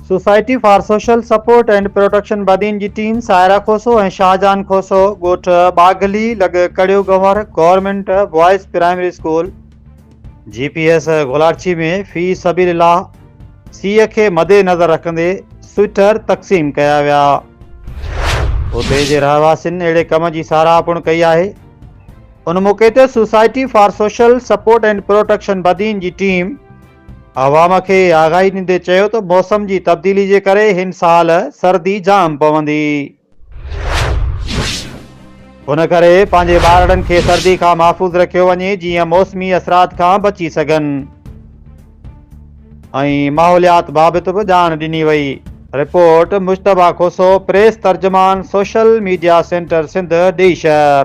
Society for social support and protection Badin جي team Saira Khoso ۽ Shahjahan Khoso ڳوٺ ٻاگهلي لڳ Karyo Ganwar government boys primary school G P S Golarchi ۾ في سبيل الله سيء کي مد نظر رکندي سوئيٽر تقسيم ڪيا ويا. اتي جي رهواسين اهڙي ڪم جي ساراهه پڻ ڪئي آهي. ان موقعي تي society for social support and protection Badin جي ٽيم عوام کي آگاهي ڏيندي چيو ته موسم جي تبديلي جي ڪري هن سال سردي جام پوندي. ان ڪري پنهنجي ٻارڙن کي سردي کان محفوظ رکيو وڃي جيئن موسمي اثرات کان بچي سگهن ۽ ماحوليات بابت به ڄاڻ ڏني وئي. رپورٽ، مجتبيٰ کوسو، پريس ترجمان social media centre Sindh, D شهر.